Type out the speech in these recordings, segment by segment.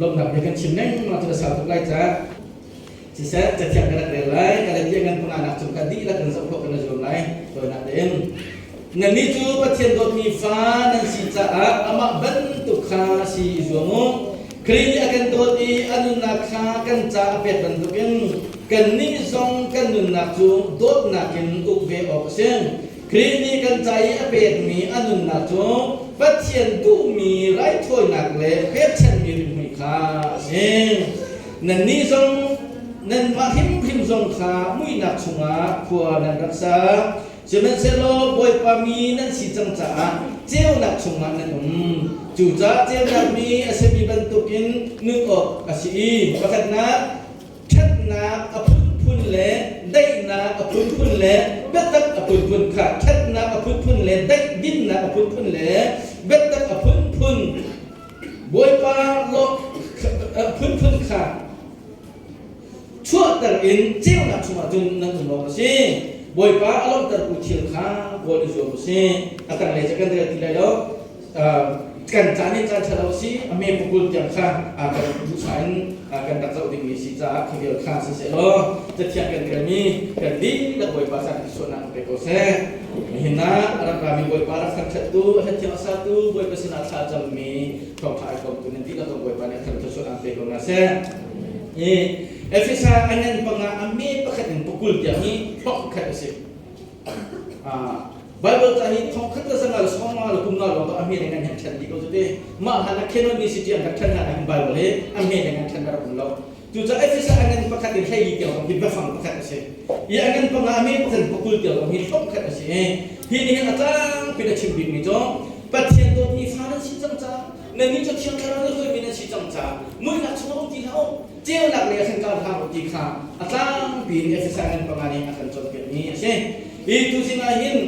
Lawmhnak bia kan chim lengmang cu na sau tuk lai caah siseh cathiang ka rak rel lai. Ka le ngan panganak cung kha dihlak in zoh khawh kan i zuam lai. Tawinak tein. Nannih cu Pathian dawtmi fa nan si caah amah bantuk kha si i zuam u. Khrih nih a kan dawt i a nunnak kha kan ca a pek bantukin kannih zong kan nunnak cu dawtnak in uk ve awk a si. Khrih nih kan ca i a pekmi a nunnak cu Pathian duhmi raithawinak le pekchanhmi rimhmui kha a si. Nannih zong nanmah hrimhrim zong kha muihnak chungah khua nan rak sa. Sihmanhsehlaw Bawipa mi nan si cang caah ceunak chungah nan um. Cucaah ceunak mi a simi bantukin nun awk a si i pakhatnak ṭhatnak a phunphun le daihnak a phunphun le biatak a phunphun kha ṭhatnak a phunphun le daih dinnak a phunphun le biatak a phunphun Bawipa a phunphun kha chuahter in ceunak chungah cun nan um awk a si. Bawipa a lawmhtertu thil kha kawl i zuam u sih. A tanglei cu kan rel ti lai lo. Kan caan nih caan ṭhalo a si. A me pukul tiang kha kan duhsah in kan rak zoh dingmi si caah khi vial kha siseh law cathiang kan relmi kan dihlak Bawipa caan suahnak pe ko seh. Nihin ah a rak rami Bawipa rak thangṭhattu, a hlathiang a satu, Bawipa sinah thla cammi thawngṭha ai kawmtu nan dihlak zong Bawipa nih a thang thluachuah aan pe ko hna seh. I Efesa a ngan panga a me pakhat in pakul tiang hi hlawk khat a si. Bible ca hi thong khat le sanga le sawma le kum nga lawng a me le ngan han ṭhen dih ko cu te. Mah hlan ah canon ni si tiang rak ṭhen hlan ah hin Bible hi a me le ngan ṭhen a rak um lo. Cucaah Efesa a ngan pakhat in hleili tiang zong hi biafang pakhat a si. I a ngan panga a me pakhat in pakul tiang zong hi hlawk khat a si. Hi nih hin a tlangpi in a chim bikmi cu Pathian dawtmi fa nan si cang caah nannih cu Thiang Thlarau nih hruaimi nan si cang caah muihnak chungah um ti hlah u, ceunak lei ah khan kal hlah u ti kha a tlangpi in Efesa ngan panga nih a kan cawnpiakmi a si. Hi tuzing ah hin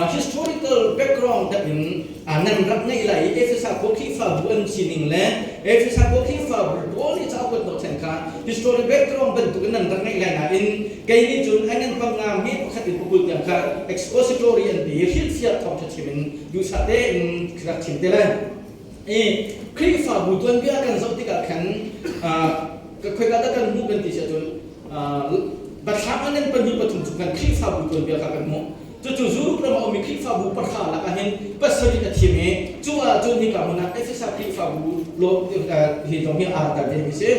historical background deuh in nan rak ngeih lai i Efesa khua Khrihfabu an sining le Efesa khua Khrihfabu pawl nih cauk an tuah kha historic background bantuk in nan rak ngeih lai nain kei nih cun a ngan panga me pakhat in pakul tiang kha expository an ti i hrilhfiah thawngṭha chim in duhsah tein rak chim te lai. I Khrihfabu tuanbia kan zoh tikah khan khoika dah kan hmuh kan ti si ahcun Bathlam a ngan pahnih pathum cu kan Khrihfabu tuanbia kha kan hmuh. Cucu Europe ram a ummi Khrihfabu pahra lakah hin pasarih a thim i cu ahcun hika hmun ah Efesa Khrihfabu hi zong hi aa rak tel ve mi si.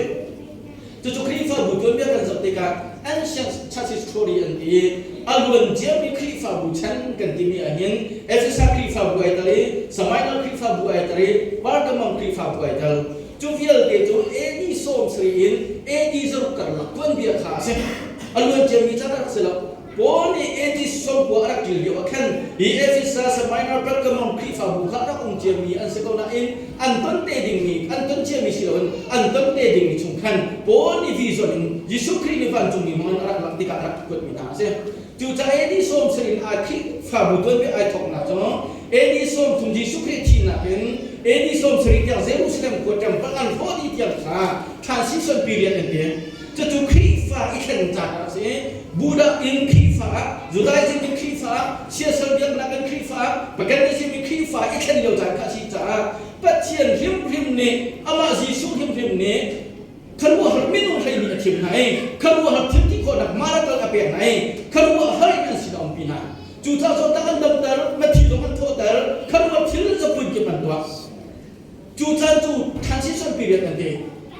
Cucu Khrihfabu tuanbia kan zoh tikah ancient church history an ti i a luan ciami Khrihfabu chan kan timi ahhin Efesa Khrihfabu ai tel i Smyrna Khrihfabu ai tel i Pergamum Khrihfabu ai tel. Cu vialte cu AD 70 in AD zaruk karlak tuanbia kha a si. A luan ciami caan a rak si lo. Paul nih AD 90 a rak ṭil lio ah khan hi Efesa, Smyrna, Pergamum Khrihfabu kha a rak um ciami an si ko nain an ton te dingmi an ton ciami si loin an ton te dingmi chung khan Paul nih vision in Jesuh Khrih nih vancungmi hmang in a rak langh tikah a rak kuatmi hna a si. Cucaah AD 70 in aa Khrihfabu tuanbia ai thawknak cu AD 30 Jesuh Khrih thihnak in AD 70 tiang Jerusalem khua temple an hrawh dih tiang kha transition period an ti. Cucu Khrihfa i thlen caan a rak si. Buddha in Khrihfa ah, Judaism in Khrihfa ah, siasal biaknak in Khrihfa ah, Paganism in Khrihfa i thlen lio caan kha a si caah Pathian hrimhrim nih amah Jesuh hrimhrim nih khuaruahhar minung 12 a thim hna i khuaruahhar thil ti khawhnak miracle a pek hna i khuaruahhar in an sin a umpi hna. Cucaah zawtnak an damter, mithi zong an thawhter, khuaruahhar thil zapun kip an tuah. Cu caan cu transition period an ti.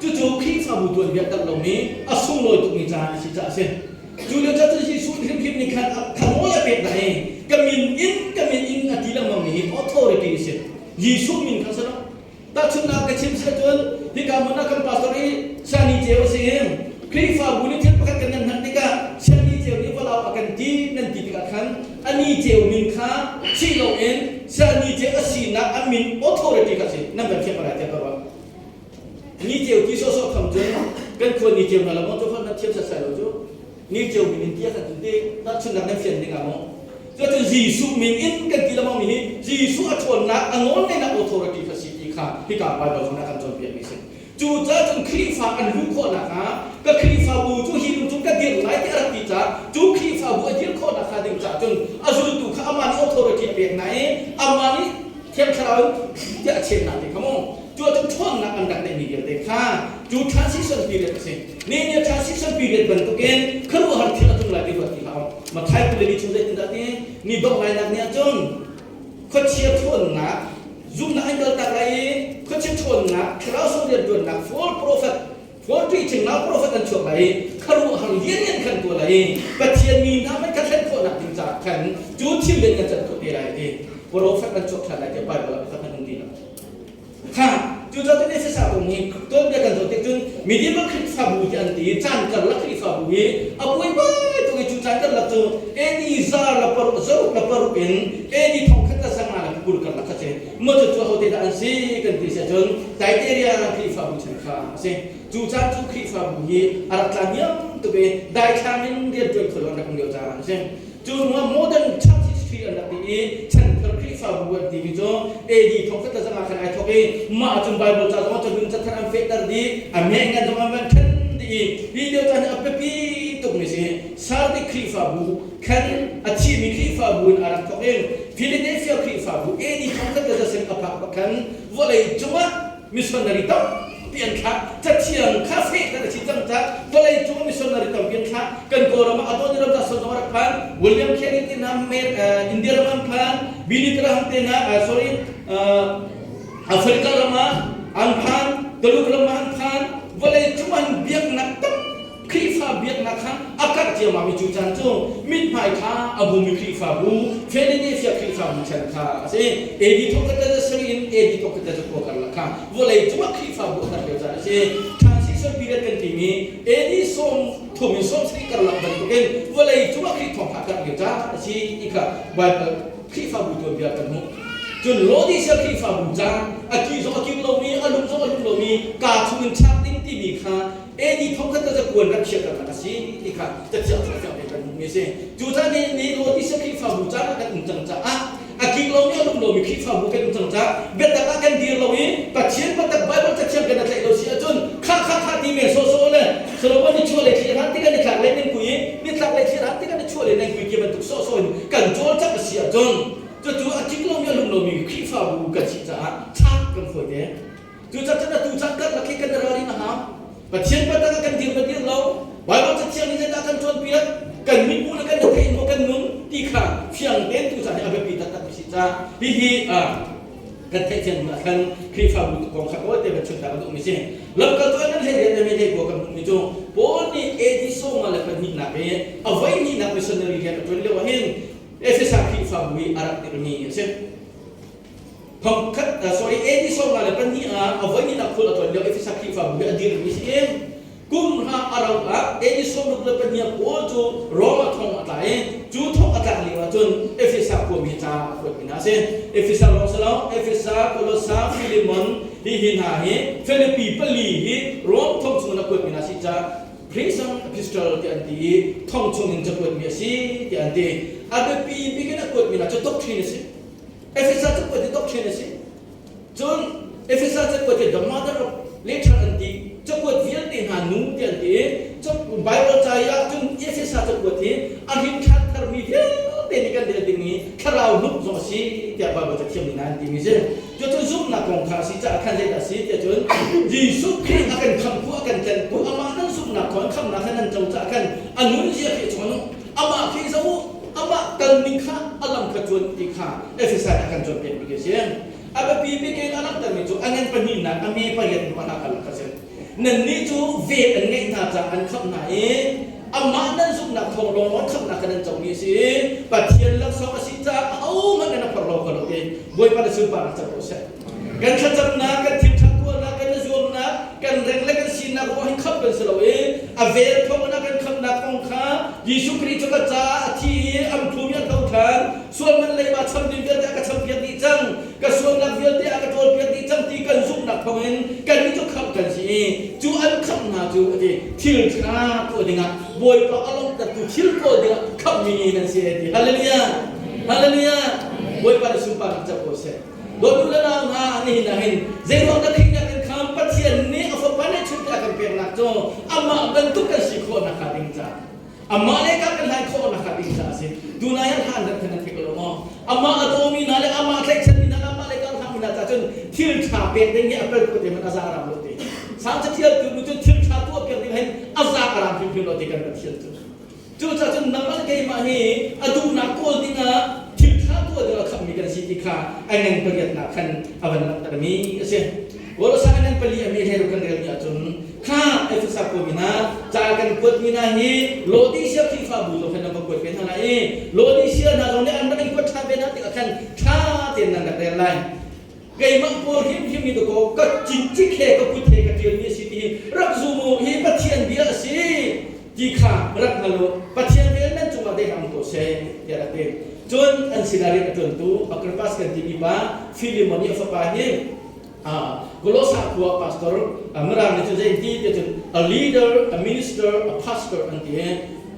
Cucu Khrihfabu tuanbia tak lomi a sunglawi tukmi caan a si caah a si. Cu lio caan cu Jesuh hrimhrim nih khan a nawl a pek hna i ka min in ka min in a ti lengmangmi hi authority a si. Jesuh min kha si lo. Tahchunhnak ka chim si ahcun hika hmun ah kan pastor i Shani Ceu a si i Khrihfabu nih thil pakhat kan nan hman tikah Shani Ceu nih valau a kan ti nan ti tikah khan a ni ceu min kha si loin ni ceu a sinak a min authority kha si nan kan thiam lai tiah ka ruah. Ni ceu ti sawsawh kham cun kan khua ni ceu hna lo maw cu nan thiam setsai lo cu ni ceu min in ti khan cun ti tahchunhnak nan fian ding ah maw cuacun Jesuh min in kan ti lengmang mi hi Jesuh a ṭhawnnak a nawlngeihnak authority kha si ti kha hika Bible zong ah kan cawnpiak mi si. Cucaah cun Khrihfa an luh khawhnak ah ka Khrihfabu cu hi lung cung ka dirh lai tiah a rak ti caah cu Khrihfabu a dir khawhnak hnga ding caah cun a zultu kha amah nih authority a pek hna i amah nih Thiang Thlarau in tiah a cheh hna ti kha mu. Cu ahcun ṭhawnnak an rak neihmi vialte kha. Cu transition period a si. Ni ni transition period bantukin khuaruahhar thil a tlung lai ti ruat ti hlah u. Mathai 22 chung zeitindah ti ni dongh lainak ni ahcun khuachia ṭhawnnak zumhnak an kaltak lai i khuachia ṭhawnnak thlarau sung rianṭuannak false prophet false teaching nak prophet an chuak lai i khuaruahhar lianlian khan tuah lai i Pathian mi hna man kha thlen khawhnak ding caah khan cu thil lian kan can khawh te lai ti prophet an chuak ṭhan lai tiah Bible ah pakhat hmanh um ti lo. Kha cucaah cun Efesa kong hi tuanbia kan zoh tik cun medieval Khrihfabu ti an ti i caan karlak Khrihfabu hi a buaibai tuk i cu caan karlak cu AD 106 in AD 1120 karlak kha si. Maw cu cu ahote dah an si kan ti si ahcun Thyatira Khrihfabu chan kha a si. Cu caan cu Khrihfabu hi a rak tla niam tuk i daithlang in rianṭuan kho lo an rak um lio caan a si. Cu hnuah modern church history an rak ti i chanthar Khrihfabu an timi cu AD 1100 khan ai thawk i mah ahcun Bible ca zong cahlun cathar an fehter dih, a meh ngan zong an van ṭhen dih i hi lio caan hi a biapi tukmi si. Sardi Khrihfabu khan a thimi Khrihfabu in a rak thawk i Philadelphia Khrihfabu AD 1100 a phak bak khan vawlei cungah missionary tampi an thlah cathiang kha fehter a si cang caah vawlei cung missionary tampi an thlah kan kawlram ah adoni ram son zong rak phan William Carey te hna India ram an phan Billy Graham te hna sorry Africa ram ah an phan Tuluk ram ah an phan vawlei cung an biaknak tam Khrihfa biaknak kha a karh ciammam i cu caan cu mithmai kha a bumi Khrihfabu Philadelphia Khrihfabu chan kha a si. AD thawkhat le sarih in AD thawkhat le zakua karlak kha vawlei cungah Khrihfabu a karh lio caan a si. Transition period kan timi AD 30 in 70 karlak bantukin vawlei cungah Khrih thawngtha a karh lio caan a si ti kha Bible Khrihfabu tuanbia kan hmuh. Cun Laodicea Khrihfabu caan a ki zong a kik lomi, a lung zong a lung lomi, kaa chungin chak ding timi kha AD thongkhat le zakuan rak chiahternak a si ti kha cathiang cu a fiang tein kan hmuhmi a si. Cucaah nihin ni Laodicea Khrihfabu caan ah kan um cang caah a kik lomi a lum lomi Khrihfabu kan um cang caah biatak ah kan dir lo i Pathian biatak Bible cathiang kan i tlaih lo si ahcun kha kha kha ti men sawhsawh le Solomon ni chuah le thlir han ti kan i tlak le nan kui i nitlak le thlir han ti kan i chuah le nan kui ti bantuk sawhsawh in kan cawlcangh a si ahcun cucu a kik lomi a lum lomi Khrihfabu kan si caah chak kan fawi te. Cucaah cun atu caan karlak hi kan i ralrin a hau. Pathian biatak ah kan dir ma dir lo, Baibal Cathiang nih zeidah kan cawnpiak, kan mithmuh le kan theih maw kan nun ti kha fiang tein tu caan hi a biapi taktak mi si caah hihi kan theih fian hnu ah khan Khrihfabu kong kha tawi te van chim ta ka duhmi si. Lamkaltu an nan hlei rian le ko kan hmuhmi cu Paul nih AD 52 nak i a voi hnihnak missionary rian a ṭuan lio ah hin Efesa Khrihfabu i a rak dirmi a si. Thongkhat sorry AD 52 ah a voihnihnak khual a tlawn lio Efesa Khrihfabu hi a dirmi si i kum hra a rauh ah AD 62 Paul cu Rome ah thong a tla i cu thong a tlak lio ah cun Efesa khuami ca a kuatmi hna a si. Efesa lawng si lo Efesa, Kolosa, Filemon hi hi hna hi Filipi pali hi Rome thong chung in a kuatmi hna a si caah Prison Epistle tiah an ti i thong chung in cakuatmi a si tiah an ti. A biapi bik in a kuatmi hna cu doctrine a si. Efesa cakuat hi doctrine a si. Cun Efesa cakuat hi the mother of letter an ti. Cakuat vialte hna nu ti an ti i Bible ca i ahcun Efesa cakuat hi a hrin ṭhan tharmi vialte nih kan rel dingmi thlarau hnuk zong a si tiah Bible cathiam nih an timi si. Cucu zumhnak kong kha a si caah khan zeidah a si tiah cun Jesuh Khrih a kan khamhtu a kan tlentu amah nan zumhnak thawng khamhnak kha nan co caah khan a nunzia khi a chung a nung. Amah khi zoh u, amah kalning kha a lam kha cuan ti kha Efesa nih a kan cawnpiakmi khi a si. A biapi bik in a langhtermi cu a ngan pahnihnak a me pariat hnu a hna karlak kha a si. Nannih cu vel an ngeih hna caah an khamh hna i amah nan zumhnak thawng lawnglawng khamhnak kha nan comi a si i Pathian laksawng a si caah ahohmanh nan a phor lo kho lo ti Bawipa na sunparnak cang ko seh. Kan thlacamnak, kan thilṭha tuahnak, kan i zuamnak, kan reng le kan sinak ruang hi khamh kan si lo i a vel thawngin a kan khamhnak kong kha Jesuh Khrih cu ka caah a thi i an phum i a tho ṭhan. Sual man leiba cham ding vialte a ka champiak dih cang. Ka sualnak vialte a ka ṭawlpiak dih cang ti kan zumhnak thawngin kannih cu khamh kan si i cu an khamh hna cu a ti thil ṭha tuah dingah Bawipa a lawmhtertu thil kawl dingah khamhmi nan si a ti. Hallelujah! Hallelujah! Bawipa na sunparnak co ko seh. Dawtu le nau hna nihin ah hin zeiruang dah Khrih nih a kan kham Pathian nih a Fapa nih chunte a kan peknak cu amah bantuk kan si khawh nakhnga ding caah amah le ka kan hlai khawh nakhnga ding caah a si. Tunai ah hlan kan nan thei ko lo maw? Amah a dawmi hna le amah a tlaihchanmi hna le amah le ka hlangmi hna caah cun thil ṭha pek ding hi a pel ko te hmanh a za ram lo te. Sang cathialtu nu cu. hrimhrim lo ti kan Pathian cu. Cucaah cun nangmah le keimah hi a duhnak kawl dingah thil ṭha tuah dingah khamhmi kan si ti kha a ngan pariatnak khan a van langhtermi a si. Kolosa a ngan pali a mi hlei kan relmi ahcun kha Efesa khuami hna ca kan kuatmi hna hi Laodicea Khrihfabu zong khan nan va kuat ve hna lai i Laodicea hna zong nih an rak in kuat ṭhan ve hna tikah khan ṭha tein nan rak rel lai. Keimah pawl hrimhrim hi dakaw ka cincik he ka kut he ka ṭialmi a si ti hi rak zum u hi Pathian bia a si ti kha rak hngal u Pathian vel nan cungah deh hram ko seh tiah rak ti. Cun an sinah rian a ṭuantu Agrippas kan timi pa Philemon i a fapa hi Kolosa khua pastor Mirang nih cun zei an ti ti cun a leader, a minister, a pastor an ti.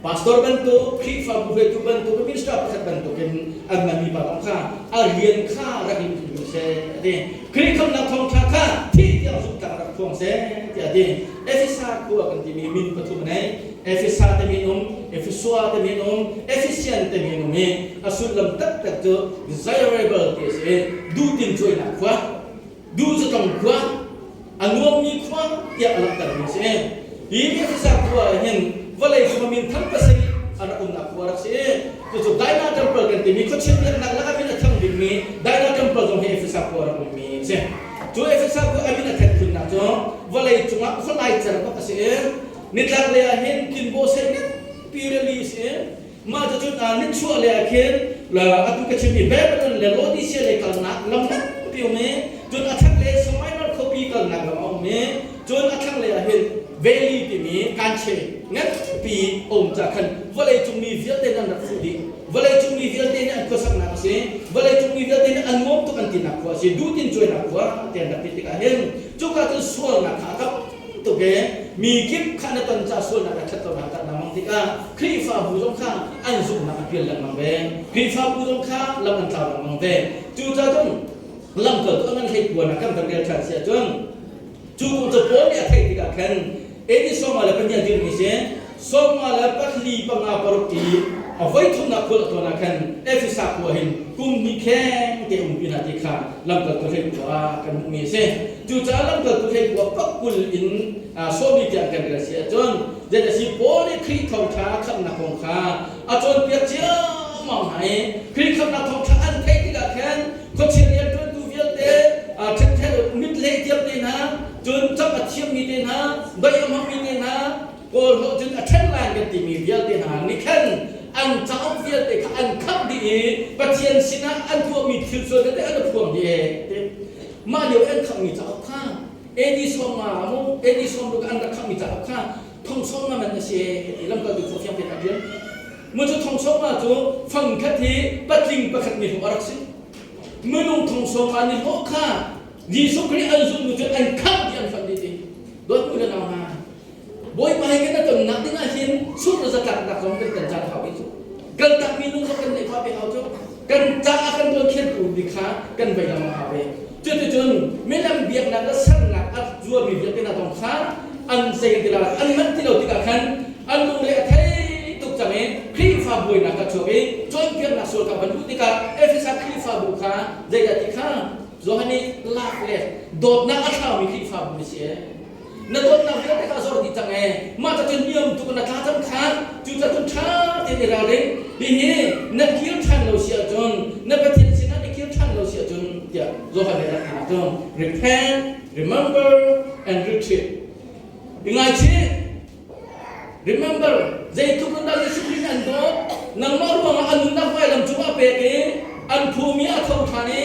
Pastor bantuk, Khrihfabu hruaitu bantuk, minister pakhat bantukin an nganmi pa zong kha a rian kha rak in hrim seh a ti. Khrih khamnak thawngṭha kha thih tiang zumhtlak rak phuang seh tiah a ti. Efesa khua kan timi min pathum a nei. Efesa timi an um, Efesua timi an um, Ephesian timi an um i a sullam taktak cu desirable ti a si i duhtin cuainak khua. Duh cu tong khua, a nuammi khua tiah a langhtermi a si. Hi Efesa khua ah hin vawlei cung ah minthang pasarih a rak umnak khua a rak si. Cucu Diana Temple kan timi khuachia biaknak lakah min a thang bikmi Diana Temple zong hi Efesa khua a rak ummi a si. Cu Efesa khua a min a that khunnak cu vawlei cungah khualai cer bak a si i nitlak lei ah hin Kinbo sei nganpi rili a si. Mah cucun nichuah lei ah khin atu ka chimmi Babylon le Laodicea lei kalnak lam nganpi um i cun a thlanglei Smyrna khuapi kalnak lam a um i cun a thlanglei ah hin valley timi kanche nganpi a um caah khan vawleicung mi vialte nih an rak fuh dih. Vawleicung mi vialte nih an khuasaknak a si. Vawleicung mi vialte nih an nuam tuk an tinak khua a si. Duhtin cuainak khua ti an rak ti tikah hin cuka cun sualnak kha a tam tuk e mi kip kha na ton ca sualnak le ṭhatlonak kha na mang tikah Khrihfabu zong kha an zumhnak a pial lengmang ve. Khrihfabu zong kha lam an tlau lengmang ve. Cucaah cun lamkaltu a ngan hlei puan ah kan van rel ṭhan si ahcun cu kong cu Paul nih a theih tikah khan AD 52 dirmi si 24 panga paruk i a voi thumnak khual a tuan ah khan Efesa khua hin kum hnih kheng te umpi hna ti kha lamkaltu hlei khua ah kan hmuhmi a si. Cucaah lamkaltu hlei khua pakul in sawmi tiang kan rel si ahcun zei a si Paul nih Khrih thawngṭha khamhnak kong kha a cawnpiak ciammam hna i Khrih khamhnak thawngṭha an theih tikah khan khuachia rianṭuantu vialte ṭhenṭhen mit lei tiam te hna cun camh a thiammi te hna doi a hmangmi te hna Kawl holh cun a ṭhen lai kan timi vialte hna nih khan an cauk vialte kha an khamh dih i Pathian sinah an tuahmi thil sual tete an i phuang dih ee. Mah lio i an khamhmi cauk kha AD 50 mu AD 60 an rak khamhmi cauk kha thong 50 man a si ee ti lamkaltu cu fiang tein a ṭial. Mu cu thong 50 cu fang khat hi patling pakhat mi hlawh a rak si. Minung thong 50 ni hlawh kha Jesuh Khrih an zumh nu cu an khamh dih an fanh dih ti. Dawtmi le nau hna, Bawipa he kan tonnak ding ah hin sungh le zatlaknak zong kan kan caan hau cu. Kan takmi nun zong kan neih pah ve hau cu. Kan caah kan dawnkheltu bik kha kan vei lengmang hau ve. Cuticun milem biaknak le sernak a zuarmi vialte hna zong kha an zei ti la an manh ti lo tikah khan an lungre a thei tuk cang i Khrihfa buainak a chuak i cawnpiaknak sual kha van luh tikah Efesa Khrihfabu kha zeidah ti kha Johan nih lak le dawtnak a thlaumi Khrihfabu ni si ee. Na dawtnak vialte kha a zor dih cang ee. Mah ca cun niam tuk na tla cang khan cu ca cun ṭha tein i ralring. Hihi na kir ṭhan lo si ahcun na Pathian sinah na kir ṭhan lo si ahcun tiah Johan nih rak ti ahcun repent, remember and retreat. I ngaichih. Remember, zeitluk in dah Jesuh Khrih nih an dawt? Nangmah ruangah a nunnak vailam cungah pek i an phumi a tho ṭhan i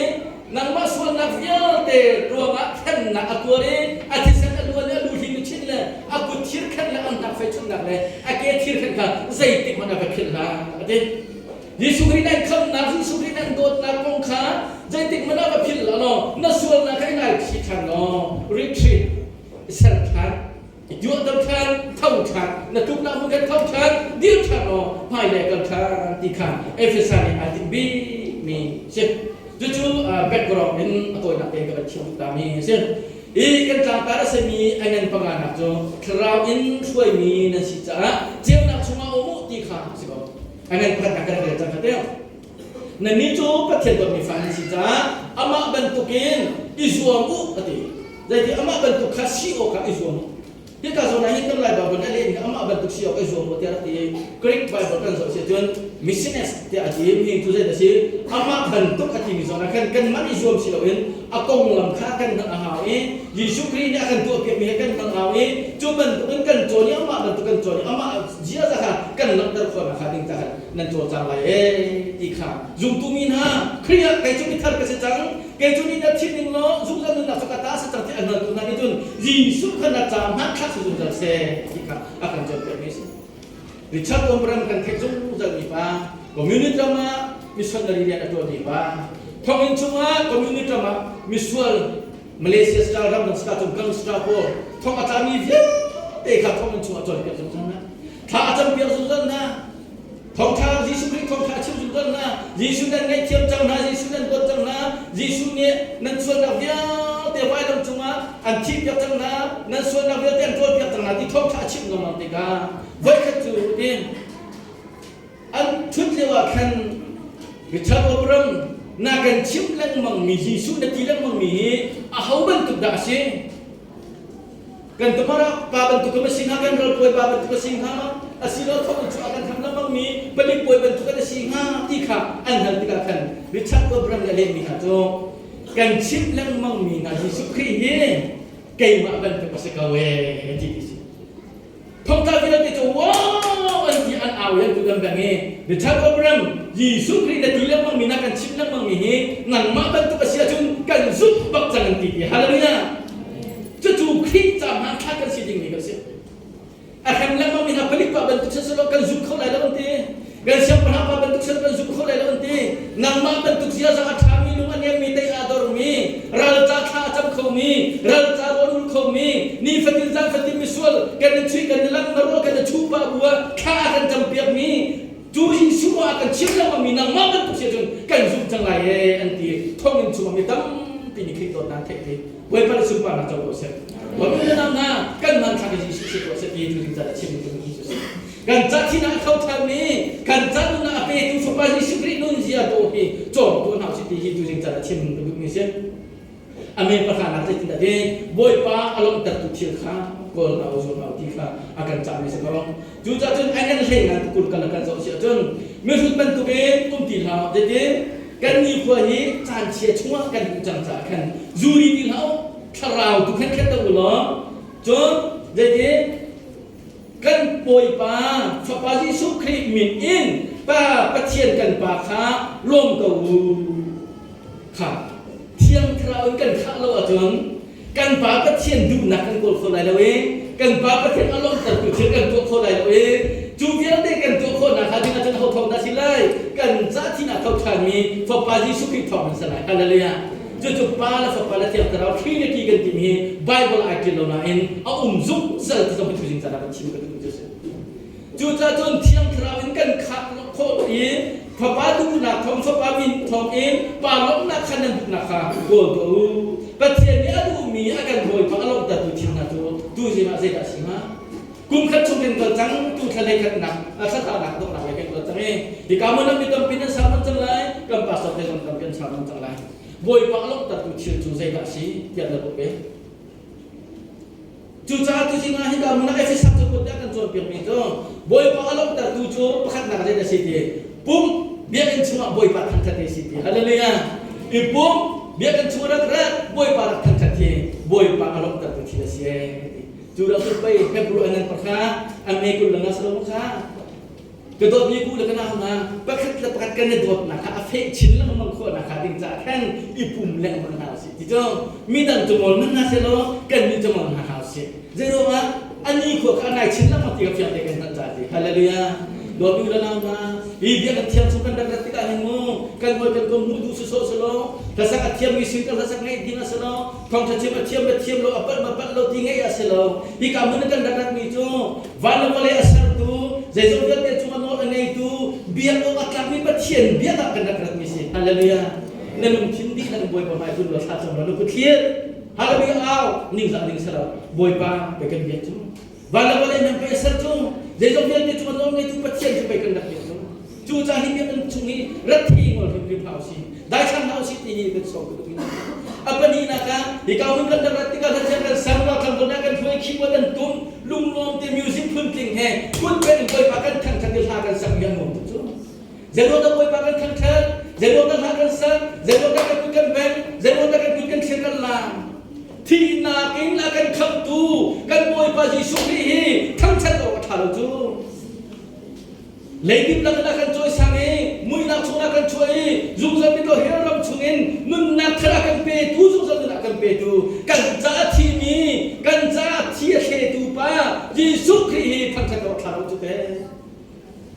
nangmah sualnak vialte ruangah hremnak a tuar i a thisen a luan i a lu hling chin le a kut thir khenh le a hnak fei chunhnak le a ke thir khenh kha zeitik hmanh a va philh hlah a ti. Jesuh Khrih nan khamhnak, Jesuh Khrih nan dawtnak kong kha zeitik hmanh ah va philh hlah law na sualnak kha i ngaichih ṭhan law retreat ser ṭhan. Tuahter ṭhan, tho ṭhan, na tluknak hmun khan tho ṭhan, dir ṭhan law hmailei kal ṭhan ti kha Efesa nih aa tinh bikmi a si. Cucu background in a tawinak tein ka van chim duh tami a si. Hi kan tlangtar a simi a ngan panganak cu thlarau in hruaimi nan si caah ceunak chungah um u ti kha a si ko. A ngan pakhatnak kan rel cang kha teh. Nannih cu Pathian dawtmi fa nan si caah amah bantukin i zuam u a ti. Zeiti amah bantuk kha si awkah i zuam u. Hika zawn ah hin kan Lai Bible nih a lehmi amah bantuk si awk i zuam u tiah rak ti i Greek Bible kan zoh si ahcun missiones tiah a ti i mi cu zeidah a si? Amah bantuk a timi zawn ah khan kanmah i zuam si loin a konglam kha kan hngalh a hau i Jesuh Khrih nih a kan tuahpiakmi he kan hngalh hau i cu bantukin kan cawn i amah bantuk kan cawn i amah ziaza kha kan langhter khawhnak kha ding ca khan nan cawlcang lai ee ti kha zumtu mi hna Khrih ah kei cu mithar ka si cang. Kei cu nih na thih ning law zungzal nunnak cu ka ta a si cang ti a hngaltu hna nih cun Jesuh kha na ca hmanthlak si zungzal seh ti kha a kan cawnpiakmi a si. Richard Wurmbrand kan theih zungzalmi pa, communist ram ah missionary rian a ṭuanmi pa, thonginn chungah communist ram ah misual Malaysia star ramdang star cung gangster pawl thong a tlami vialte kha thonginn chungah cawnpiak zungzal hna. Thla a campiak zungzal hna. Thawngṭha Jesuh Khrih thawngṭha a chim zungzal hna. Jesuh nan ngaihthiam cang hna, Jesuh nan dawt cang hna, Jesuh nih nan sualnak vialte vailam cungah an thihpiak cang hna, nan sualnak vialte an ṭawlpiak cang hna ti thawngṭha a chim lengmang tikah voikhat cu tin an ṭhut lio ah khan Richard Oberon na kan chimh lengmangmi Jesuh na ti lengmangmi hi aho bantuk dah a si? Kan tumar pa bantuk kan si hnga, kan ralpawi pa bantuk a si hnga, asilo thawk in chuah kan tham lengmangmi palik bawi bantuk an si hnga ti kha an hal tikah khan Richard Wurmbrand nih a lehmi hna cu kan chimh lengmangmi hna Jesuh Khrih hi keimah bantuk a si ko ee ti ti si. Thongtla vialte cu wow an ti an au i an kut an beng i Richard Wurmbrand Jesuh Khrih na ti lengmangmi na kan chimh lengmangmi hi nangmah bantuk a si ahcun kan zumh bak cang an ti ti. Hallelujah! Cucu Khrih ca hmanthlak kan si dingmi kan si. A hrem lengmang mi hna palik pa bantuk siselaw kan zum kho lai lo an ti. Kan siangpahrang pa bantuk siselaw kan zum kho lai lo an ti. Nangmah bantuk ziaza a ṭhami, lung a nemmi, tei aa dormi, ralca thla a cam khomi, ralca rawl ul khomi, nifatin zan fatin misual kan i chuih kan i lang na rawl kan i chuh pah bu ah thla a kan campiakmi cu Jesuh ah kan chim lengmang mi nangmah bantuk si ahcun kan zumh cang lai ee an ti. Thonginn chungah mi tampi nih Khrih dawtnak an theih ti. Bawipa le sunparnak co ko seh. Bawipa le nau hna kan hmanthlak i Jesuh si ko seh ti tu ding ca chim tu mi cu si. Kan ca thinak a kho thanmi, kan ca nunnak a petu Fapa Jesuh Khrih nun zia tu hi cawm tu hna si ti hi tu ding ca chim ka duhmi si. Amen pathana zeitin dah ti Bawipa a lawmhtertu thil kha kawl hna u zul hna u ti kha a kan cahmi si ko. Cucaah cun a ngan hlei ngan tukul kan kan zoh si ahcun mihrut bantukin um ti hlah zeitin kan nikhua hi caan chia chungah kan luh cang caah khan zuri ti hlah u thlarau tu khan khat u law cun zeitin kan Bawipa Fapa Jesuh Khrih min in Pa Pathian kan Pa kha lawm ko u kha Thiang Thlarau in kan khah lo ahcun kan Pa Pathian duhnak kan kawl kho lai lo i kan Pa Pathian a lawmhtertu thil kan tuah kho lai lo i cu vialte kan tuah khawhnak hnga ding ahcun ho thawng dah si lai? Kan ca thihnak tho ṭhanmi Fapa Jesuh Khrih thawng in si lai. Hallelujah. Cucu Pa le Fapa le Thiang Thlarau Trinity kan timi hi Bible ai ṭial lo nain a um zungzal ti zong hi tuzing caan ah kan chim ka duhmi cu a si. Cucaah cun Thiang Thlarau in kan khah khawh i Fapa duhnak thawng, Fapa min thawng in Pa lawmhnak kha nan duhnak kha kawl tuah u. Pathian nih a duhmi a kan Bawipa a lawmhtertu thil hna cu tuzing ah zeidah a si hnga? Kum khat chung kan kal cang, tu thla hleikhatnak, thla thahnak donghnak lei kan kal cang i hika hmun ah mi tampi nan sau cang lai, kan pastor te zong tampi an sau cang lai. Bawipa a lawmhtertu thil cu zeidah a si tiah na ruah ve? Cucaah tuzing ah hika hmun ah Efesa cakuat nih a kan cawnpiakmi cu Bawipa a lawmhtertu cu pakhatnak zei a si ti pum biakinn chungah Bawipa thangṭhat hi a si ti. Hallelujah! I pum biakinn chung rak rat Bawipa rak thangṭhat hi Bawipa a lawmhtertu thil a si ee ti. Cu rak cu pei Hebrew an nan pakha an me kul langa si lo kha Ka dawtmi ku le ka nau hna, pakhat le pakhat kan i dawtnak kha a feh chin lengmang khawhnak hnga ding caah khan i pum lengmang hna usih. Ti cu midang cu ngol hmanh hna sehlaw kannih cu ngol hna hlah usih. Zeiruangah a nikhua kha a nai chin lengmang ti kha fiang te kan hngalh caah ti. Hallelujah. Dawtmi u le nau hna, hi biakinn thiang chung kan rak rat tikah hin mu kan hawi kan kom hmuh duh sawsawh selaw, hlasak a thiammi sin kan hlasak ngaih ding a si lo, thawngṭha chim a thiam le thiam lo, a palh ma palh lo ti ngaih a si lo. Hika hmun ah kan rak ratmi cu Van le vawlei a sertu, zeizong vialte cungah nawl a ngeitu, biak awk a tlakmi Pathian biak ah kan rak ratmi si. Hallelujah. Na lungthin dihlak in Bawipa hmai kun law thla cam law na kut thlir. Hallelujah au ningzah ding si lo. Bawipa pei kan biak cu. Van le vawlei nan pei a ser cu. Zeizong vialte cungah nawl ngeitu Pathian cu pei kan rak biak cu. Cu ca hi biakinn chung i rat thi ngol hrimhrim hlah usih. Daithlang hlah usih ti hi kan sawm ka duh A pahnihnak ah hika hmun kan rak rat tikah hlathiang kan sang ruah thlang kan hruai khi buat an tum. he kut pen in Bawipa kan thangṭhat i hla kan sak mi a nuam tuk cu. Zeiruang dah Bawipa kan thangṭhat? Zeiruang dah hla kan sak? Zeiruang dah kan kut kan bengh? Zeiruang dah kan kut kan thlir kan la? Thihnak in a kan khamhtu kan Bawipa Jesuh Khrih hi thangṭhat awk a ṭha lo cu. Leidip lakin a kan cawisang i muihnak chungah a kan chuah i zungzal mito hell ram chungin nunnak thar a kan petu zungzal nunnak a kan petu kan caah thimi kan caah thi a thletu pa Jesuh Khrih hi thangṭhat awk ṭha lo cu te.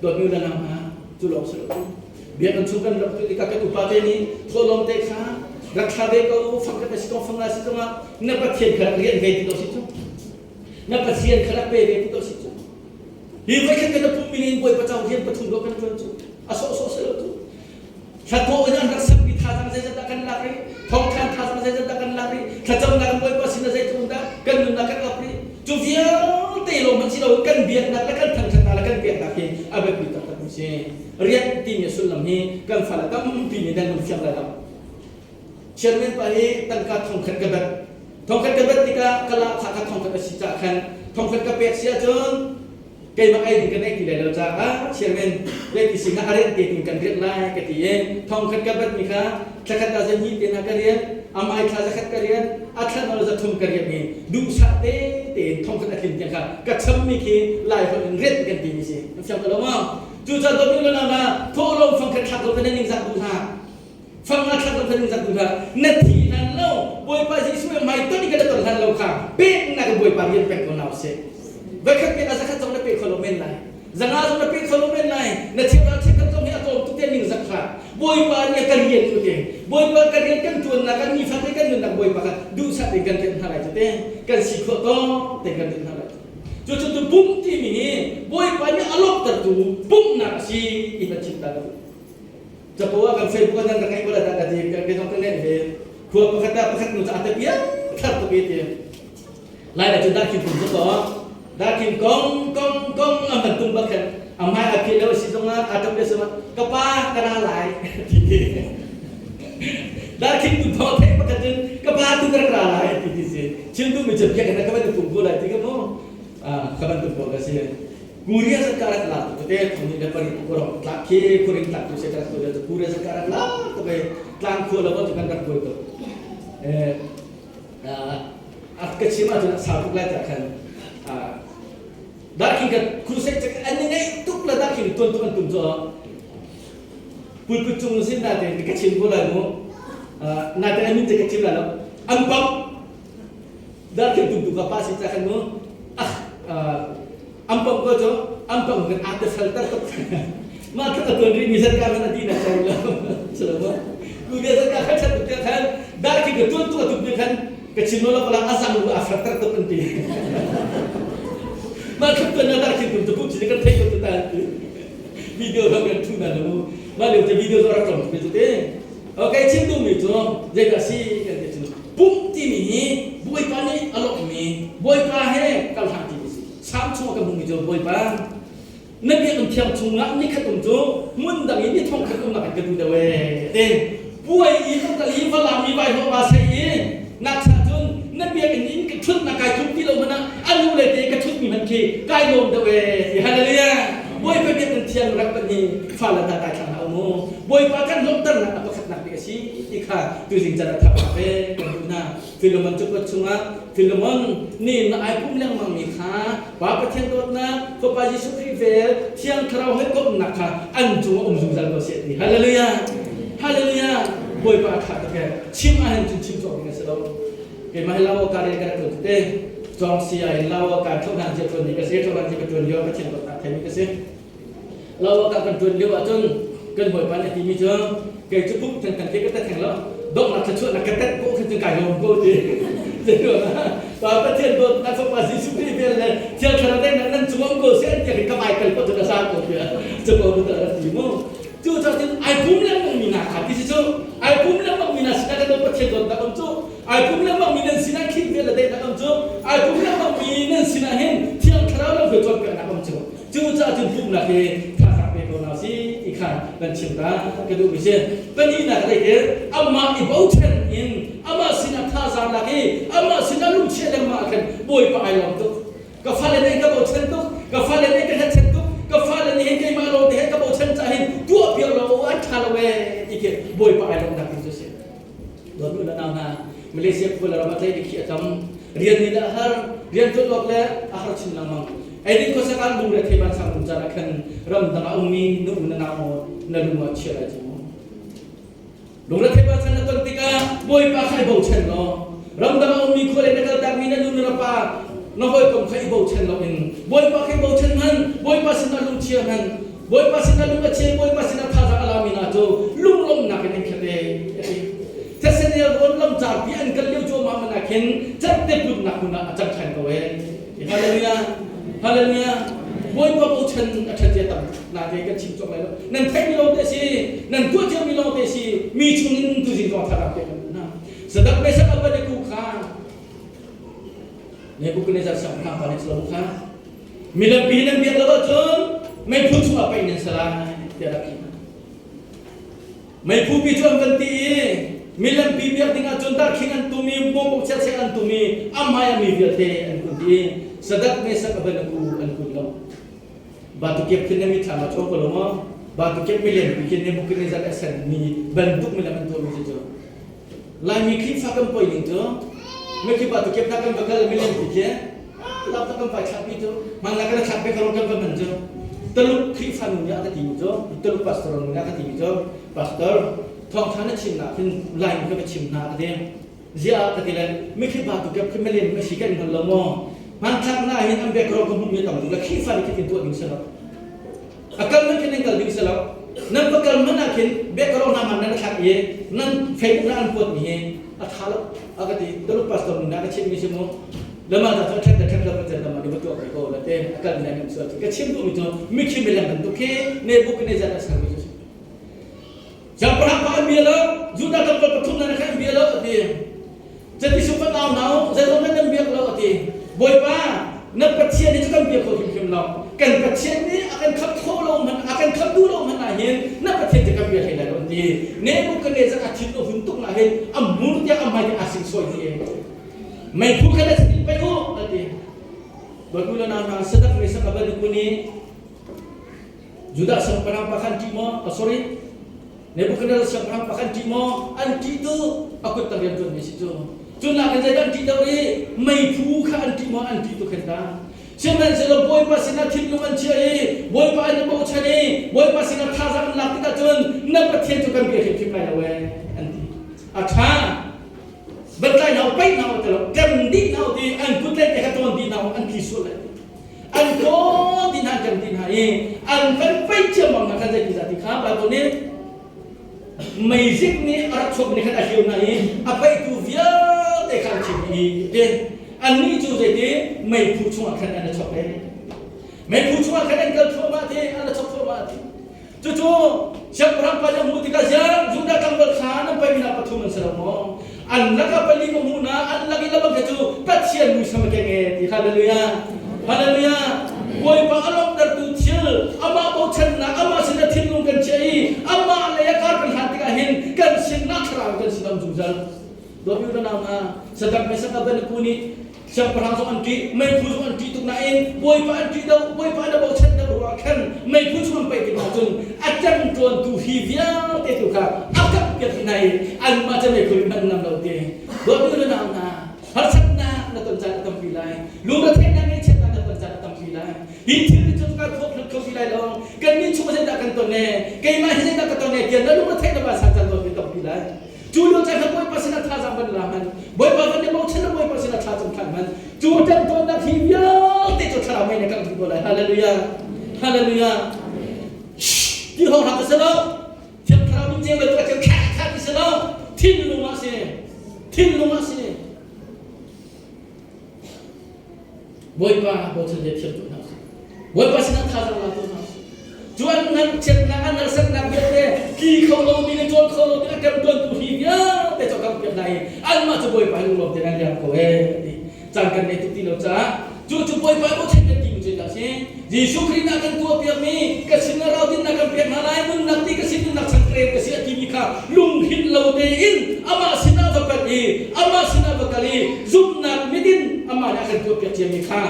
Dawtmi le nau hna cu lawng si lo cu. Biakinn chung kan rak tu tikah kan upa te nih thawhlawm te kha rak thla ve ko fang khat a si ko fang nga si zongah na Pathian kha rak rian ve ti ko si cu. Na Pathian kha rak pe ve ti ko si cu. Hi voikhat kan pummi in Bawipa cang rian pathum do kan ṭuan cu a sawhsawh si lo cu. Thlathawh in an rak sakmi thazaang zeizat dah kan lak rih? Thawngthan thazaang zeizat dah kan lak rih? Thlacamnak in Bawipa sin ah zeitluk dah kan nunnak kan ap rih? Cu vialte lawng hmanh si lo kan biaknak le kan thangṭhatnak le kan peknak hi a biapi taktak mi si. Rian timi a sullam hi kan fale tampi nih nan lung fiang lai lo. Chairman pa hi tangka thongkhat ka bat. Thongkhat ka bat tikah ka lahkhah kha thongkhat a si caah khan thongkhat ka pek si ahcun keimah ei ding ka neih ti lai lo caah chairman zeiti si kha a rian te tin kan riat lai ka ti i thongkhat ka bat mi kha thlakhat ah zahnih te hna ka rian amai thla zakhat ka rian a thla no zathum ka rian i duhsah te tein thongkhat a tlin tiang kha ka cham mi khi lai holh in riat kan ti mi si an fiang ko lo maw cucaah dawt nu le na thawhlawm fangkhat thlak lo kan ning zak duh hna Fang nga thlak lo khan in zak duh hlah. Na thi hlan lo Bawipa Jesuh he hmai ton in kan ton hlan lo kha peknak in Bawipa rian pek ko hna usih. Voikhat pek ah zakhat zong na pe kho lo men lai. Zanga zong na pe kho lo men lai. Na cheuhra cheukhat zong hi a tlawm tuk te ning zak hlah. Bawipa nih ka rian cu te. Bawipa ka rian kan tuannak kan nifate kan nunnak Bawipa kha duhsah tein kan rian hna lai cu te. Kan si khawh tawk tein kan rian hna lai. Cucu tu pum timi hi Bawipa nih a lawmhtertu pumhnak a si ti kan chim ta lo. Capo ah kan Facebook ah nan rak ngeih ko lai dah ka ti kan zong kan ngeih ve. Khua pakhat ah pakhat nu caah te piang thar tuk i ti. Lai la cu darkhin kum cu ko. Darkhin kong kong kong a man tum bak khan a hmai a phih lo si zongah a ṭap le zongah ka pa ka ra lai ti ti. Darkhin tu thaw thei pakhat cun ka pa tu ka rak ra lai ti ti si. Chim duhmi cu biakinn ah ka van tum ko lai ti ka mu. Ka van tum ko ka si. Korea zat ka rak lak tu te thong le pari tu korong tlak khi khuring tlak tu se ka rak tu le Korea zat ka rak lak tu ke tlang khua lo tu kan rak buai tu eh a ka chim ahcun sau tuk lai ta khan darking ka crusade chak an ngai tuk la darking tuan tu an tum cho pulpit cung sin na te ka chim ko lai mu na te amin te ka chim lai lo an bang Darkhing tum tu ka pa si ca khan mu ah an pom ko cu an pom kan ate sal tar tuk ma kha ka tuan ri mi zat ka man ati na chai lo salo ma ku bia zat ka khan chat tuk khan darkhing ka tuan tu tuk ni khan ka chim lo la azang lu a far tar tuk an ti ma kha tuan na darkhing tum tu pu chi kan thei ko tu ta video lo kan thu na lo ma leo te video zo rak rom tu te okay chim tu mi cu zeidah si kan ti cu Pumh timi hi Bawipa nih a lawmhmi Bawipa he kal hlah timi si. Salm chungah ka hmuhmi cu Bawipa na biakinn thiang chungah nikhat um cu hmun dang i ni thongkhat umnak in ka duh deuh ee ti. Puai i ka kal i Falam i vaihlawh va sei i ngakchia cun na biakinn in ka ṭhutnak kai tluk ti lo hmanh ah a nu le te ka ṭhutmi hmanh khi kai lawm deuh ee ti. Hallelujah! Bawipa biakinn thiang rak panh hi fale hna kai thlang hlah u mu. Bawipa kan lawmhternak a pakhatnak bik a si ti kha tuzing can ah thap ve kan duh hna. Philemon cakuat chungah Philemon nih na ai pum lengmang mi kha Pa Pathian dawtnak, Fapa Jesuh Khrih vel, Thiang Thlarau hawikomhnak kha an cungah um zungzal ko seh ti. Hallelujah! Hallelujah! Bawipa a ṭha tuk ee. Chim ahhin cun chim cawk ding a si lo. Keimah hi Lawa ka rian ka rak ṭuan tete. Cawng si ah in Lawa ka ṭhohlan cia ṭuan mi ka si, ṭhohlan cia ka ṭuan lio ah Pathian dawtnak theimi ka si. Lo ah kan ṭuan lio ahcun kan bawipa nih a timi cu kei cu pumh thengtheng khi ka tet theng lo donghnak thluachuahnak ka tet ko khi cu kai lawm ko ti Pa Pathian dawtnak Fapa Jesuh Khrih vel le Thiang Thlarau daihnak nan cung um ko seh tiah ka Baibal ko cu ka sa ko tiah cu ko cu rak ti mu cu cun ai pum lengmang mi hna kha ti si cu ai pum lengmang mi hna sinah kan Pathian dawtnak um cu ai pum lengmang mi nan sinah Khrih vel le daihnak um cu ai pum lengmang mi nan sinah hin Thiang Thlarau lam hruai cawnpiaknak um cu Cucaah cun pumhnak hi thazaang pe ko hna si ti kha kan chim ta ka duhmi si. Pahnihnak ka theih amah i bochan in amah sinah thazaang lak i amah sinah lungchia lengmang ah khan Bawipa ai lawm tuk. Ka fale nih ka bochan tuk. Ka fale nih ka hngatchan tuk. Ka fale nih hin keimah lawng te he ka bochan caah hin tuah piak lo an ṭha lo ee ti khi Bawipa ai lawmhnak ding cu a si. Dawtnu le nau hna, Malaysia khua le ram ah tlaih khi a tam. Rian nih le a har, rian ṭuan awk le a har chin lengmang. Eidin khuasak ah lungre thei vansang um caan ah khan ramdang ah ummi na u na nau maw na lung ah chia lai cu mu. Lungre thei vansang na ton tikah Bawipa kha i bochan law ramdang ah ummi khua le na kaltakmi na nu na pa na hawikom kha i bochan loin Bawipa kha i bochan hmanh Bawipa sinah lungchia hmanh Bawipa sinah lung a chia Bawipa sinah thazaang a lami hna cu lunglawmhnak in an khat e a ti. Thessalonian rawn lamcarpi an kal lio cuahmah man ah khin certe putnak hmun ah a cang ṭhan ko e. Hallelujah. Hallelujah. Bawipa bochan a ṭhat zia tam na te kan chim cawk lai lo. Nan theihmi lawng te si, nan tuah ciami lawng te si, mi chungin tuzing zong thlarau pek kan hna. Sadak Mesak Abednego kha Nebuchadnezzar siangpahrang pa nih silo kha milampi nan biak lo ahcun meiphu chungah paih nan si lai tiah rak ti. Meiphu pi cu an van ti i milampi biak ding ahcun darkhing an tum i bawmbok chiakchiak an tum i a hmai ah mi vialte an kun ti i Sadak Mesak Abednego an kun lo. Batu kep khin na mitthlam ah chuak ko lo maw? Batu kep milian pi khin Nebuchadnezzar a sermi bantuk milam an tuahmi cu cu Laimi Khrihfa kan poi ning cu mikip ah tukep hna kan va kal milian pi khi lap kan vai thlak pi cu hman kan thlak pe karo kan va man cu Taluk Khrihfa nu nih a ka ti mi cu Taluk pastor nu nih a ka ti mi cu pastor thawngtha na chim nak hin Laimi ka va chim hna ka ti zia ka ti le mikip ah tukep khi milian ma si kan hngal lo maw hmanthlak na hin an background ka hmuh mi tam tuk le Khrihfa nih khi tuah ding si lo A kal man khin nan kal ding si lo. Nan va kal man ah khin biakaro hna man nan thlak i nan Facebook na an kuat mi hi a tha lo. A ka ti Tuluk pastor nih ka chim mi si mu. Lama ta cu ṭhat le ṭhat lo kan lama ni va tuah ve ko la te a kal mi nan sual ka chim duh mi cu mikhi milem bantuk khi Nebuchadnezzar a ser mi cu Siangpahrang pa an bia lo, Judah tlangval pathum hna kha an bia lo a ti. Cati sung kan nau nau, zeiruang nan biak lo a ti. Bawipa, na Pathian hi cu kan bia kho hrimhrim lo. Kan Pathian nih a kan khamh khawh lo hmanh, a kan khamh duh lo hmanh ah hin na Pathian cu kan bia hlei lai lo an ti. Nebuchadnezzar a thin a hun tuk na hin a mur tiang a hmai tiang aa singsawi dih e. Meiphu kha na satin pei u a ti. Dawtnu le nau hna, sadak me sak a ban kuni Judah siangpahrang pa kha an ṭih maw? Oh, sorry. Nebuchadnezzar siangpahrang pa kha an ṭih maw? An ṭih tu a kut tang rian ṭuanmi si cu. Cu nakin zeidah an ṭih deuh i meiphu kha an ṭih maw? An ṭih tu khen ta. Sihmanhsehlaw Bawipa sinah thinlung an chiah i Bawipa an i bochan i Bawipa sinah thazaang an lak tikah cun na Pathian cu kan bia hrimhrim lai lo ee an ti. A ṭha. Van tlai hna u, paih hna u ti lo, ṭem dih hna u ti an kut le ke kha ṭawn dih hna u, an tli sual lai. An kawl dih hna an kan dih hna i an kan peih ciammam hna khan zeiti zah ti kha Baibal nih meizik nih a rak chuak nih khan a hliau hna i a peihtu vialte kha an chim i ti annih cu zeiti meiphu chungah khan an i chok e meiphu chungah khan an kal thluahmah ti an i chok thluahmah ti Cucu siangpahrang pa nih a hmuh tikah ziang Judah tlangval kha nan pei hna pathum an si lo maw? An lakah pali ka hmuh hna, an lak i labang kha cu Pathian muisam a keng e ti hallelujah. Hallelujah. Bawipa a lawmhtertu thil, amah bochannak, amah sinah thinlung kan chiah i amah lei ah kar kan hlan tikah hin kan sinah thlarau kan sin a um zungzal. Dawtmi unau hna, Sadak Mesak Abednego nih Siangpahrang zong an ṭih, meiphu zong an ṭih tuk nain Bawipa an ṭih deuh, Bawipa an bochan deuh ruangah khan meiphu chung an paih tik ahcun a ṭemṭuantu hi vialte tu kha a kamhpiak hna i anmah cu meiphu nih hmanh ngam lo ti. Dawtmi le nau hna, harsatnak na ton caan a tampi lai, lungretheihnak ngaihchiatnak na ton caan a tampi lai. Hi thil nih cun kan khawh kho ti lai lo. Kannih chung zeidah kan ton e, keimah hi zeidah ka ton e tiah na lungretheih na van san caan ton tampi lai. Cu lio caan kha Bawipa sinah thazaang van la hmanh, Bawipa van i bochan le Bawipa sinah thla cam than hmanh. Cu ṭemtawnnak hi vialte cu thlarau mei na kangh dih ko lai. Hallelujah. Hallelujah. Ti hawng hlah ka si lo. Thiang thlarau min ceu bantuk a ceu kha kha ti si lo. Thinlung ah si. Thinlung ah si. Bawipa bochan le thiam tuah hna usih. Bawipa sinah thazaang la tuah hna usih. Cu an ngakchiatnak an harsatnak vialte tli kho lomi le cawn kho lomi a ṭemtuantu hi vialte cu a kampiak hna i anmah cu Bawipa hi lunglawm tein an liam ko ee ti. Caan kan nei tuk ti lo caah cu cu Bawipa bochan kan timi cu dah si. Jesuh Khrih nih a kan tuahpiakmi ka sin ah rautinnak kan pek hna lai nunnak ti ka sin nunnak changreu ka si a timi kha lunghrinh lo tein amah sinah va panh i amah sinah va kal i zumhnak mit in. amah nih a kan tuahpiak ciami kha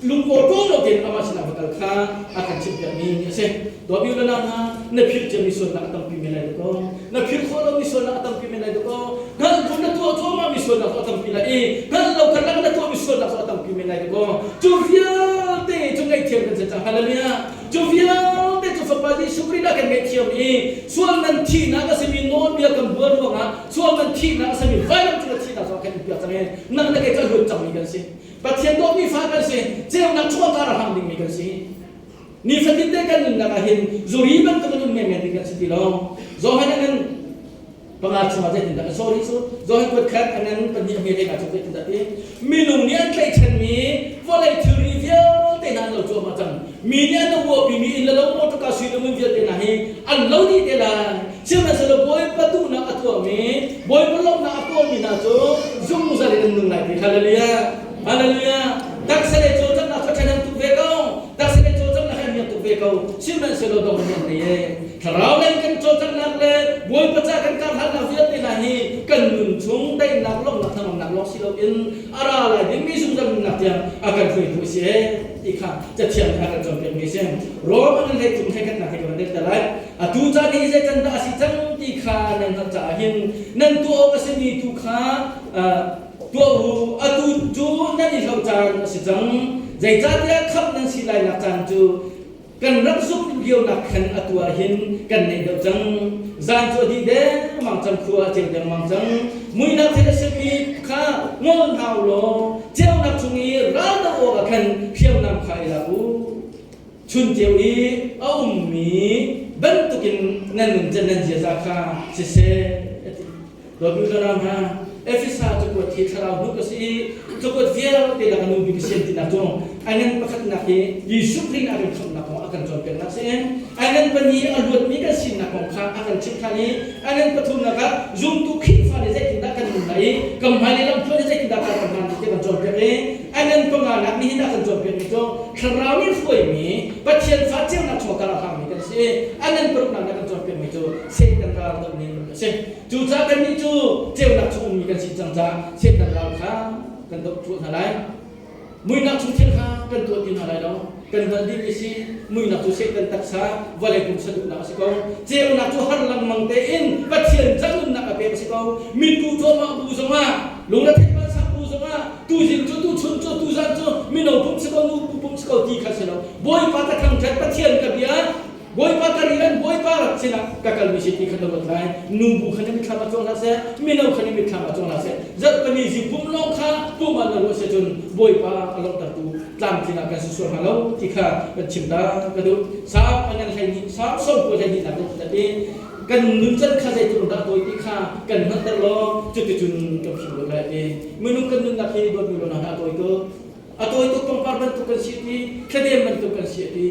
lungawṭawm lo tein amah sinah va kal kha a kan chimpiakmi a si. Dawtmi le nau hna, na philh ciami sualnak a tampi men lai dakaw. Na philh khawh lomi sualnak a tampi men lai dakaw. Hngalh bu na tuah cuahmahmi sualnak cu a tampi lai i hngalh lo karlak na tuahmi sualnak cu a tampi men lai dakaw. Cu vialte cu ngaihthiam kan si cang. Hallelujah. Cu vialte cu Fapa Jesuh Khrih dah kan ngaihthiam i sual man thihnak a simi nawlbia kan buar ruangah sual man thihnak a simi vailam cung a thihnak zong kan in piak cang i nang le kei cu a luat cangmi kan si. Pathian dawtmi fa kan si. Ceunak chungah kar a hlang dingmi kan si. Nifatin te kan nunnak ah hin zuri bantuk in um menmen ding kan si ti lo. Johan an panga chungah zeitindah sorry su Johan kuat khat an pahnih a hme ah zeitindah ti minung nih an tlaihchanmi vawlei thilri vialte hna an lo cuahmah cang. Mi nih an uahpimi inn le lo motorka sui le ngun vialte hna hi an lo dih te lai. Sihmanhsehlaw Bawipa duhnak a tuahmi, Bawipa lawmhnak a kawlmi hna cu zungzal in an nung lai ti. Hallelujah. Hallelujah. Taksa le cawlcanghnak cu ṭhahnem tuk ve ko. Taksa le cawlcanghnak hi an miak tuk ve ko. Sihmanhsehlaw dong nih an nei ee. Thlarau lei kan cawlcanghnak le Bawipa ca kan karhlannak vialte hna hi kan nun chung daihnak lawmhnak hnangamnak lawng si loin a ra lai dingmi zungzal nunnak tiang a kan hruaitu a si ee ti kha Cathiang nih a kan cawnpiakmi a si. Rom an hlei thum hlei khatnak hi ka van rel te lai. Atu caan hi zei can dah a si cang ti kha nan hngalh caah hin nan tuah awk a simi tu kha tuah u. Atu cu nan i hloh caan a si cang. Zeicahtiah khamh nan si lainak caan cu kan rak zumh lionak khan atu ah hin kan neih deuh cang. Zan cu a dih dengmang cang, khua a ceu dengmang cang. Muihnak thil a simi kha ngol hna u law ceunak chung i ral doh awkah khan hriamnam kha i lak u. Chun ceu i a ummi bantukin nan nuncan nan ziaza kha siseh a ti. Dawtmi ram hna, Efesa cakuat hi thlarau hnuk a si i cakuat vialte lak a nu bik a sian tinak cu a ngan pakhatnak hi Jesuh Khrih a kan khamhnak kong a kan cawnpiaknak si in a ngan pahnih a luatmi kan sinak kong kha a kan chimh ṭhan i a ngan pathumnak ah zumtu Khrihfa nih zeitindah kan nun lai i kan hmailei lamthluan hi zeitindah kan kan hman ti kan cawnpiak i a ngan panganak nihin ah kan cawnpiakmi cu thlarau nih hruaimi Pathian fa ceunak chung ah kar a hlangmi kan si i a ngan paruknak nih a kan cawnpiakmi cu Satan ral doh ning a si. Cucaah kannih cu ceunak chung ummi kan si cang caah Satan ral kha kan doh tuah hna lai. Muihnak chung thil kha kan tuah ti hna lai lo. Kan hngalh dihmi si muihnak cu Satan taksa vawlei pumsa duhnak a si ko. Ceunak cu har lengmang tein Pathian ca nunnak a pek a si ko. Mitku cuahmah bu zongah lungretheih vansak bu zongah tuzing cu tuchun cu tuzan cu mino pum si ko nu pum si ko ti kha si lo. Bawipa ka thangṭhat Pathian ka bia Bawipa ka rian Bawipa sinah ka kalmi si ti kha na ruat lai. Nubu kha na mitthlam ah cuang hlah seh, mino kha na mitthlam ah cuang hlah seh. Zarhpini zing pum lawng kha pum ah na ruah si cun Bawipa a lawmhtertu tlamtling ah kan si sual hnga lo ti kha kan chim ta ka duh. Salm a ngan 12, Salm 90 12 nak kan i kan nuncan kha zeitluk dah tawi ti kha kan hngalhter law cuticun kan philh lo lai ti. Minung kan nunnak hi dawtmi lo hna a tawi tuk. A tawi tuk pangpar bantuk kan si ti, thladem bantuk kan si ti.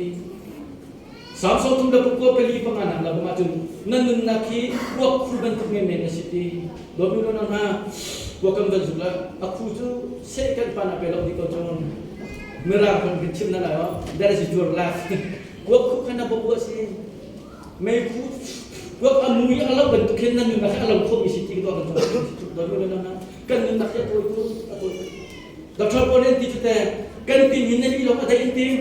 Salm 34 pali panga nak la bang ahcun na nunnak hi kuak khu bantuk menmen a si ti. Dawtmi lo hna kuak kan van zuk la a khu cu seh kan pan a pe lo di ko cun mirang kan kan chim na lai oh that is your life kuak khu khan na bo a si mei khu kuak a mui a lo bantuk hin na nunnak hi a lo khomi si ti ko kan dawtmi lo hna kan nunnak hi a tawi tu a tawi Dr. Paul ti cu te kan tin hin na li lo a dai in tim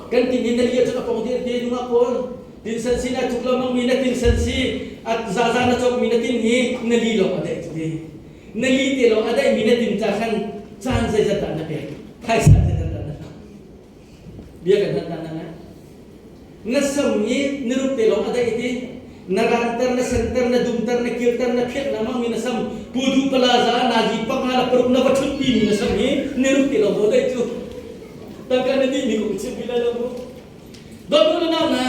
Kan tin in na li ahcun a pong dir te nungak pawl tinsan si na tuk lengmang mi na tinsan si a zaza na cawk mi na tin hi na li lawng a daih ti na li te lawng a daih mi na tin ca khan caan zeizat dah na pek phaisa zeizat dah na hlam bia kan hal ta na na sam hi na rup te lawng a daih ti na ranter na senter na dumter na kirter na phiat lengmang mi na sam pudu plaza nazi panga la paruk na va thut pi mi na sam hi na rup te lawng bo daih cu tangka na dih mi ko chim bi lai lo mu dawt na nau na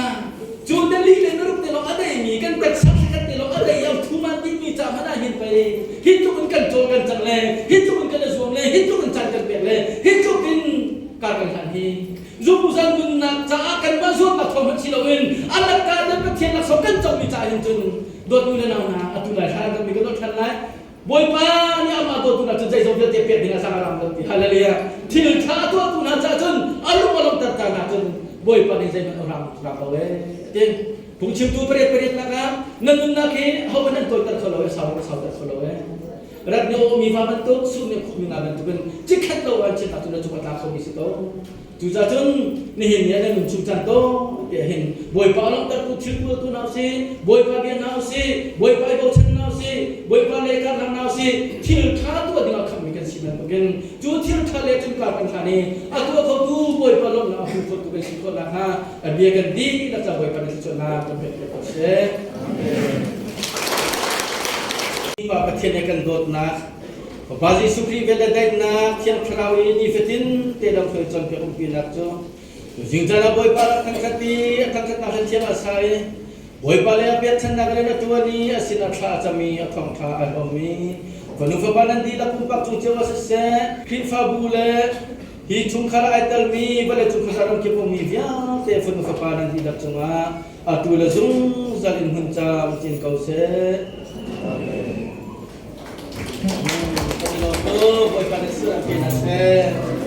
cu na li le na rup te lawng a dei mi kan taksa thlakhat te lawng a dei yang thu man ding mi ca hmanh ah hin pei hi tluk in kan cawl kan cang le hi tluk in kan i zuam le hi tluk in caan kan pek le hi tluk in kar kan hlan hi zungzal nunnak caah kanmah zuamnak thawng hmanh si loin a lakka te Pathian laksawng kan comi caah hin cun dawtmi le nau hna atu lai thla kan mi kan dawt ṭhan lai Bawipa nih amah dawtu hna cu zeizong vialte pek ding ah zang a ram lo ti hallelujah thil ṭha a tuahtu hna caah cun a lung a lawmhter ta hna cun Bawipa nih zeihmanh a ram ram lo ee ti phungchimtu pariat pariat nak ah na nunnak hi hohmanh an tawiter kho lo ee sau a sauter kho lo ee. Rat nih a awmi va bantuk, sur nih a khuhmi nga bantukin cikhat lo an chiat ahcun na cung a tla khomi si ko. Cucaah cun nihin ni ah nan nun chung caan tawn te hin Bawipa a langhtertu thil tuahtu hna usih, Bawipa bia hna usih, Bawipa i bochan hna usih, Bawipa le karhlang hna usih, thil ṭha tuah dingah khamhmi kan si bantukin cu thil ṭha le cungkar kan hlan i a tuah khotu Bawipa lawmhnak a hmu khotu kan si khawh nakhnga a bia kan dihlak ca Bawipa nih thluachuahnak kan pek piak ko seh. Amen. Pa Pathian he kan dawtnak Fapa Jesuh Khrih vel le daihnak Thiang Thlarau i nifatin te lamhruai cawnpiak umpinak cu zingzan ah Bawipa rak thangṭhat i a thangṭhatnak he thiang a sa i Bawipa le a pekchanhnak rian a ṭuan i a sinah thla a cam i a thawngṭha ai hlawmmi fanu fapa nan dihlak pumpak cung cio ah siseh Khrihfabu le hi chungkhar ah ai telmi vawleicung khuaza ramkip ummi vialte fanu fapa nan dihlak cungah atu le zungzal in hmun camcin ko seh. Amen. Kan i lawm tuk. Bawipa nih sur an pe hna seh.